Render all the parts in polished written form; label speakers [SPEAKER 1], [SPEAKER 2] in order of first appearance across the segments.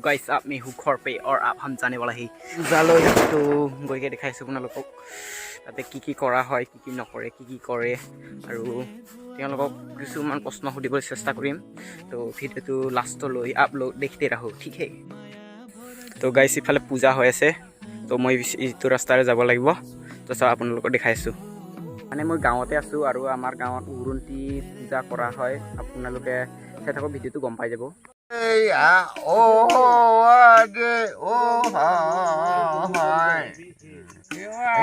[SPEAKER 1] Guys, आप मैं हूँ घर पे और आप हम जाने वाला है পূজালৈ। তো গৈকে দেখাইছোঁ আপোনালোকক তাতে কি কি কৰা হয়, কি কি নকৰে, কি কি কৰে আৰু তেওঁলোকক কিছুমান প্ৰশ্ন সুধিবলৈ চেষ্টা কৰিম। তো ভিডিঅ'টো লাষ্টলৈ आप लोग देखते रहो, ठीक है? তো গাইছ, ইফালে পূজা হৈ আছে। তো মই ইটো ৰাস্তাৰে যাব লাগিব। তো চাওক, আপোনালোকক দেখাইছোঁ। মানে মই গাঁৱতে আছোঁ আৰু আমাৰ গাঁৱত উৰুন্তি পূজা কৰা হয়। আপোনালোকে চাই থাকক ভিডিঅ'টো, গম পাই যাব।
[SPEAKER 2] Ya oh ade oh hai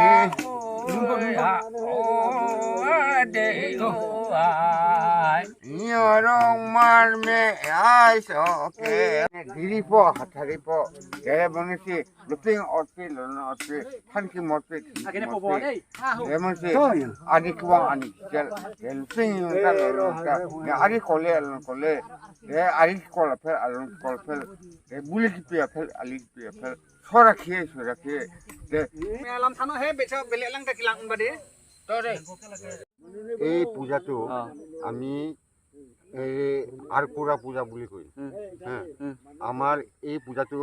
[SPEAKER 2] eh Nyorong mar me ai so okay diripo hatharipo gere bangisi luping orpi lon orpi thanki morpi remonsi ani kwang ani gel luping ta lon ka ari kole alon kole re ari kol fel alon kol fel re buli ki pe fel ali ki pe fel sora khiye sora khiye de। এই পূজাটো আমি এই আৰকুৰা পূজা বুলি কয়। হা, আমাৰ এই পূজাটো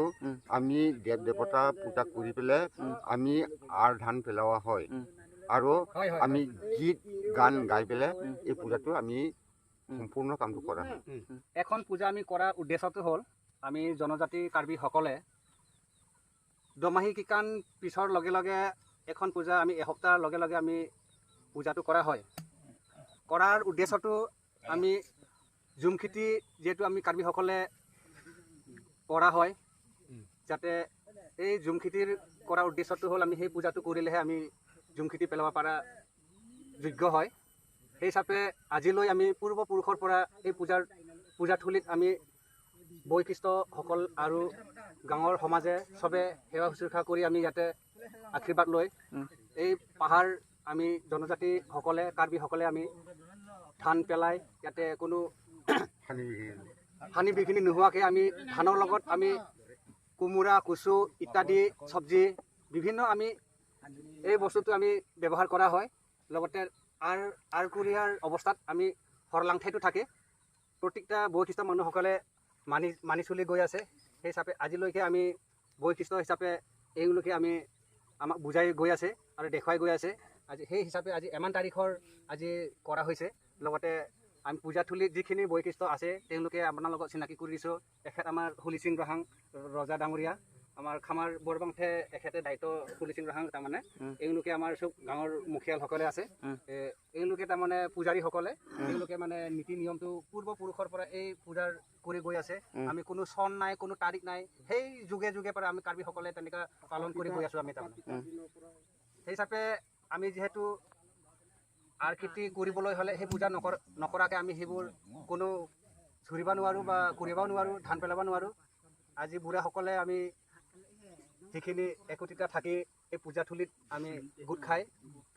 [SPEAKER 2] আমি দেৱ দেৱতা পূজা কৰি পেলাই আমি আৰ ধান পেলোৱা হয় আৰু আমি গীত গান গাই পেলাই এই পূজাটো আমি সম্পূৰ্ণ কামটো কৰা হয়।
[SPEAKER 3] এখন পূজা আমি কৰাৰ উদ্দেশ্যটো হ'ল, আমি জনজাতি কাৰ্বিসকলে দমাহী কিকান পিছৰ লগে লগে এখন পূজা আমি এসপ্তাহৰ লগে লগে আমি পূজাটো কৰা হয়। কৰাৰ উদ্দেশ্যটো আমি ঝুম খেতি যিহেতু আমি কাৰ্বিসকলে কৰা হয়, যাতে এই ঝুম খেতিৰ কৰাৰ উদ্দেশ্যটো হ'ল আমি সেই পূজাটো কৰিলেহে আমি ঝুম খেতি পেলাব পৰা যোগ্য হয়। সেই হিচাপে আজিলৈ আমি পূৰ্বপুৰুষৰ পৰা এই পূজাথলীত আমি বয়সস্থসকল আৰু গাঁৱৰ সমাজে চবে সেৱা শুশ্ৰূষা কৰি আমি ইয়াতে আশীৰ্বাদ লৈ এই পাহাৰ আমি জনজাতিসকলে, কাৰ্বিসকলে আমি ধান পেলাই ইয়াতে কোনো হানি বিঘিনি নোহোৱাকৈ আমি ধানৰ লগত আমি কোমোৰা, কচু ইত্যাদি চব্জি বিভিন্ন আমি এই বস্তুটো আমি ব্যৱহাৰ কৰা হয়। লগতে আৰকুৰীয়াৰ অৱস্থাত আমি হৰলাংঠাইটো থাকে। প্ৰত্যেকটা বয়সস্থ মানুহসকলে মানি মানি চলি গৈ আছে। সেই হিচাপে আজিলৈকে আমি বয়সস্থ হিচাপে এওঁলোকে আমি আমাক বুজাই গৈ আছে আৰু দেখুৱাই গৈ আছে। আজি সেই হিচাপে আজি এমান তাৰিখৰ আজি কৰা হৈছে। লগতে আমি পূজাথলীত যিখিনি বয়সস্থ আছে, তেওঁলোকে আপোনাৰ লগত চিনাকি কৰি দিছোঁ। এখেত আমাৰ হুলিচিং ৰহাং ৰজা ডাঙৰীয়া, আমাৰ খামাৰ বৰবাংঠে এখেতে দায়িত্ব হুলিচিং ৰহাং। তাৰমানে এওঁলোকে আমাৰ চব গাঁৱৰ মুখিয়ালসকলে আছে। এওঁলোকে তাৰমানে পূজাৰীসকলে, তেওঁলোকে মানে নীতি নিয়মটো পূৰ্বপুৰুষৰ পৰা এই পূজাৰ কৰি গৈ আছে। আমি কোনো চন নাই, কোনো তাৰিখ নাই, সেই যুগে যুগে পৰা আমি কাৰ্বিসকলে তেনেকুৱা পালন কৰি গৈ আছোঁ আমি। তাৰমানে সেই হিচাপে আমি যিহেতু আৰ খেতি কৰিবলৈ হ'লে সেই পূজা নকৰাকৈ আমি সেইবোৰ কোনো ঝুৰিব নোৱাৰোঁ বা কৰিব নোৱাৰোঁ, ধান পেলাব নোৱাৰোঁ। আজি বুঢ়াসকলে আমি যিখিনি একত্ৰিত থাকি এই পূজাথলীত আমি গোট খাই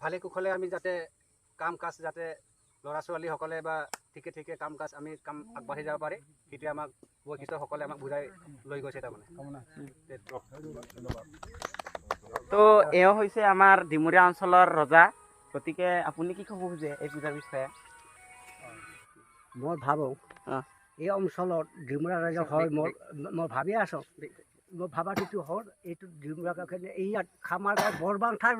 [SPEAKER 3] ভালে কুশলে আমি যাতে কাম কাজ যাতে ল'ৰা ছোৱালীসকলে বা ঠিকে ঠিকে কাম কাজ আমি কাম আগবাঢ়ি যাব পাৰে, সেইটোৱে আমাক বয়সস্থসকলে আমাক বুজাই লৈ গৈছে তাৰমানে।
[SPEAKER 1] তো এওঁ হৈছে আমাৰ ডিমৰীয়া অঞ্চলৰ ৰজা। গতিকে আপুনি কি ক'ব খোজে এই পূজাৰ বিষয়ে?
[SPEAKER 4] মই ভাবোঁ এই অঞ্চলত ডিমৰা ৰাইজৰ হয়, মই ভাবি আছোঁ। মই ভাবাটো হ'ল এইটো ডিমৰা এই ইয়াত খামাৰ গাঁও বৰবাংঠাৰ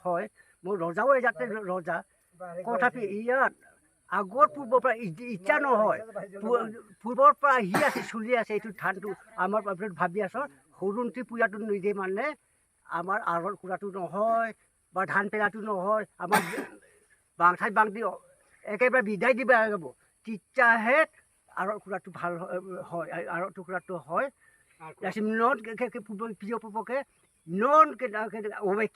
[SPEAKER 4] হয়। মোৰ ৰজাও ইয়াতে ৰজা, তথাপি ইয়াত আগৰ পূৰ্বৰ পৰা ইচ্ছা নহয়, পূৰ্বৰ পৰা আহি আছে, চলি আছে এইটো ধানটো। আমাৰ ভাবি আছোঁ সৰুন্তি পূজাটো নিজে মানে আমাৰ আৰৰ কুৰাটো নহয় বা ধান পেলাটো নহয়, আমাৰ বাংঠাই বাংটি একেবাৰে বিদায় দিব লাগিব, তেতিয়াহে আৰৰ কুৰাটো ভাল হয়, আৰৰ টুকুৰাটো হয়। নন প্ৰিয় পূৰ্বকে non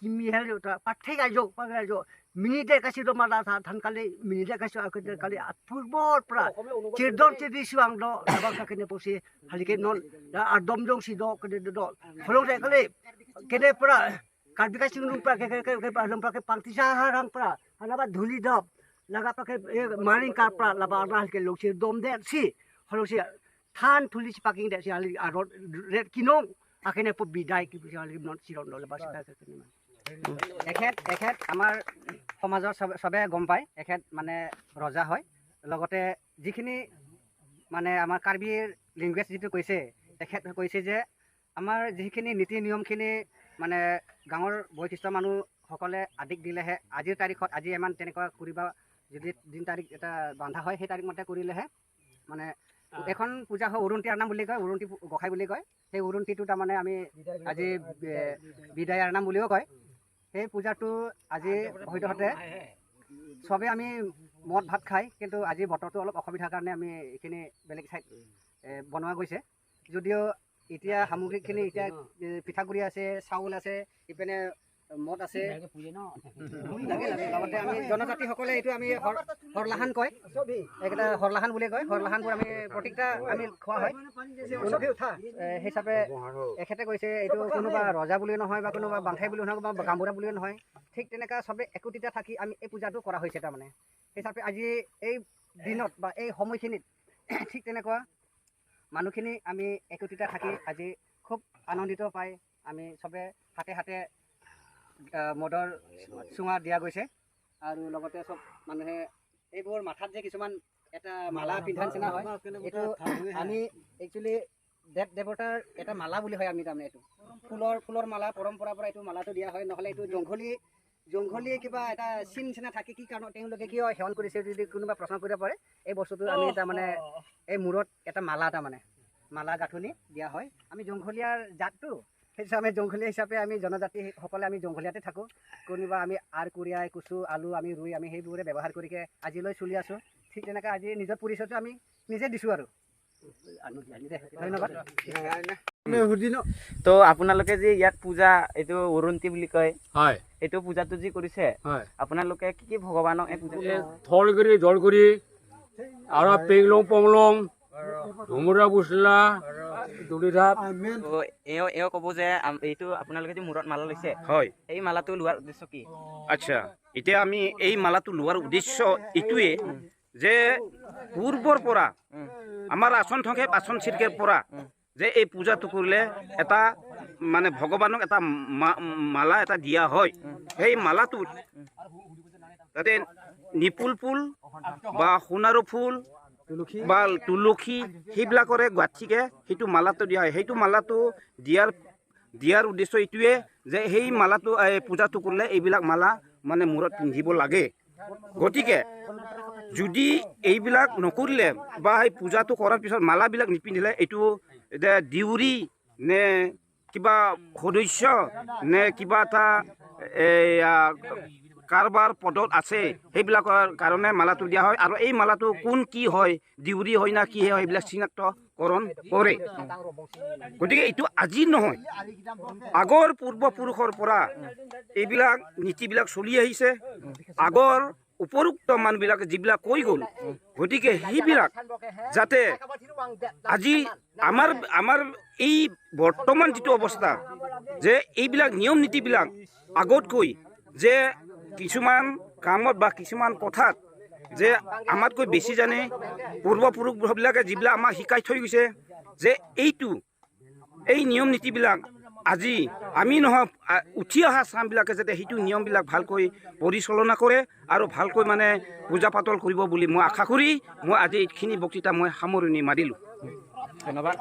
[SPEAKER 4] kimi hel pathai gajo pagajo minite kasi do mala ধান কালি মিনিটে kasi কালি পূৰ্বৰ পৰা চিৰদন চিদি siwang do laba ka kene posi halike non ardom jong si do kene do holong de kali kene pra karbi ka sing pra ke ke ke alom pra ke pangti sa harang pra halaba dhuli dop laga pra ke maring kar pra laba arna ke lok si dom de si holong si than thuli si paking de si hali arot red kinong akene po bidai ki hali non siron do laba si ka kene।
[SPEAKER 3] এখেত আমাৰ সমাজৰ চবে গম পায়, এখেত মানে ৰজা হয়। লগতে যিখিনি মানে আমাৰ কাৰ্বিৰ লেংগুৱেজ যিটো কৈছে, তেখেত কৈছে যে আমাৰ যিখিনি নীতি নিয়মখিনি মানে গাঁৱৰ বয়োজ্যেষ্ঠ মানুহসকলে আদিক দিলেহে আজিৰ তাৰিখত আজি ইমান তেনেকুৱা কৰিব, যদি দিন তাৰিখ এটা বান্ধা হয় সেই তাৰিখ মতে কৰিলেহে মানে এখন পূজা হয়। উৰুন্তীয়াৰ নাম বুলি কয়, উৰুন্তি গোসাঁই বুলি কয়। সেই উৰুন্তিটো তাৰমানে আমি আজি বিদায়াৰ নাম বুলিও কয়। সেই পূজাটো আজি সদ্যহতে চবে আমি মদ ভাত খায়, কিন্তু আজি বতৰটো অলপ অসুবিধাৰ কাৰণে আমি এইখিনি বেলেগ ঠাইত বনোৱা গৈছে। যদিও এতিয়া সামগ্ৰীখিনি এতিয়া পিঠাগুড়ি আছে, চাউল আছে, ইপিনে মদ আছে, লগতে আমি জনজাতিসকলে এইটো আমি হৰলাহান কয়, এইকেইটা হৰলাহান বুলি কয়। হৰলাহানবোৰ আমি প্ৰত্যেকটা আমি খোৱা হয় হিচাপে। এখেতে কৈছে এইটো কোনোবা ৰজা বুলিও নহয় বা কোনোবা বাংঠাই বুলিও নহয় বা গামবুঢ়া বুলিও নহয়, ঠিক তেনেকুৱা চবে একোটিতা থাকি আমি এই পূজাটো কৰা হৈছে। তাৰমানে হিচাপে আজি এই দিনত বা এই সময়খিনিত ঠিক তেনেকুৱা মানুহখিনি আমি একোটিতা থাকি আজি খুব আনন্দিত পাই আমি চবে হাতে হাতে মদৰ চুঙা দিয়া গৈছে। আৰু লগতে চব মানুহে এইবোৰ মাথাত যে কিছুমান এটা মালা পিন্ধা নিচিনা হয়, এইটো আমি একচুৱেলি দেৱ দেৱতাৰ এটা মালা বুলি হয়। আমি তাৰমানে এইটো ফুলৰ ফুলৰ মালা পৰম্পৰাৰ পৰা এইটো মালাটো দিয়া হয়। নহ'লে এইটো জংঘলী জংঘলী কিবা এটা চিন নিচিনা থাকে, কি কাৰণত তেওঁলোকে কিয় সেৱন কৰিছে যদি কোনোবা প্ৰশ্ন কৰিব পাৰে। এই বস্তুটো আমি তাৰমানে এই মূৰত এটা মালা তাৰমানে মালা গাঁথনি দিয়া হয়। আমি জংঘলীয়াৰ জাতটো সেই হিচাপে জংঘলীয়া হিচাপে আমি জনজাতিসকলে আমি জংঘলীয়াতে থাকোঁ। কোনোবা আমি আৰ কুৰিয়াই কচু আলু আমি ৰুই আমি সেইবোৰে ব্যৱহাৰ কৰিকে আজিলৈ চলি আছোঁ। ঠিক তেনেকৈ আজি নিজৰ পৰিচয়টো আমি নিজে দিছোঁ আৰু ধন্যবাদ।
[SPEAKER 1] তো আপোনালোকে যে ইয়াত পূজা এইটো উৰুন্তি বুলি কয়,
[SPEAKER 5] হয়,
[SPEAKER 1] এইটো পূজাটো যি কৰিছে আপোনালোকে কি কি ভগৱানক এই পূজা
[SPEAKER 5] থলগিৰি জলগুৰি আৰু পেংলং পংলং ধুমুৰা বুচলা দুলিধাপ।
[SPEAKER 1] এওঁ ক'ব যে এইটো আপোনালোকে যে মূৰত মালা লৈছে,
[SPEAKER 6] হয়,
[SPEAKER 1] এই মালাটো লোৱাৰ উদ্দেশ্য কি?
[SPEAKER 6] আচ্ছা, এতিয়া আমি এই মালাটো লোৱাৰ উদ্দেশ্য এইটোৱে যে পূৰ্বৰ পৰা আমাৰ আচন থকে আচন চিৰকেৰ পৰা যে এই পূজাটো কৰিলে এটা মানে ভগৱানক এটা মালা এটা দিয়া হয়। সেই মালাটোত তাতে নিপুল ফুল বা সোণাৰু ফুল বা তুলসী সেইবিলাকৰে গাঁঠিকে সেইটো মালাটো দিয়া হয়। সেইটো মালাটো দিয়াৰ উদ্দেশ্য এইটোৱে যে সেই মালাটো এই পূজাটো কৰিলে এইবিলাক মালা মানে মূৰত পিন্ধিব লাগে। গতিকে যদি এইবিলাক নকৰিলে বা সেই পূজাটো কৰাৰ পিছত মালাবিলাক নিপিন্ধিলে এইটো এতিয়া দিউৰি নে কিবা সদস্য নে কিবা এটা এয়া কাৰোবাৰ পদত আছে সেইবিলাকৰ কাৰণে মালাটো দিয়া হয়। আৰু এই মালাটো কোন কি হয়, দিউৰি হয় না কি হয়, সেইবিলাক চিনাক্তকৰণ কৰে। গতিকে এইটো আজি নহয়, আগৰ পূৰ্বপুৰুষৰ পৰা এইবিলাক নীতিবিলাক চলি আহিছে। আগৰ উপৰোক্ত মানুহবিলাকে যিবিলাক কৈ গ'ল, গতিকে সেইবিলাক যাতে আজি আমাৰ আমাৰ এই বৰ্তমান যিটো অৱস্থা যে এইবিলাক নিয়ম নীতিবিলাক আগতকৈ যে কিছুমান কামত বা কিছুমান কথাত যে আমাতকৈ বেছি জানে পূৰ্বপুৰুষবিলাকে যিবিলাক আমাক শিকাই থৈ গৈছে যে এইটো এই নিয়ম নীতিবিলাক আজি আমি নহয় উঠি অহা চামবিলাকে যাতে সেইটো নিয়মবিলাক ভালকৈ পৰিচালনা কৰে আৰু ভালকৈ মানে পূজা পাতল কৰিব বুলি মই আশা কৰি মই আজি এইখিনি বক্তৃতা মই সামৰণি মাৰিলোঁ।
[SPEAKER 1] ধন্যবাদ।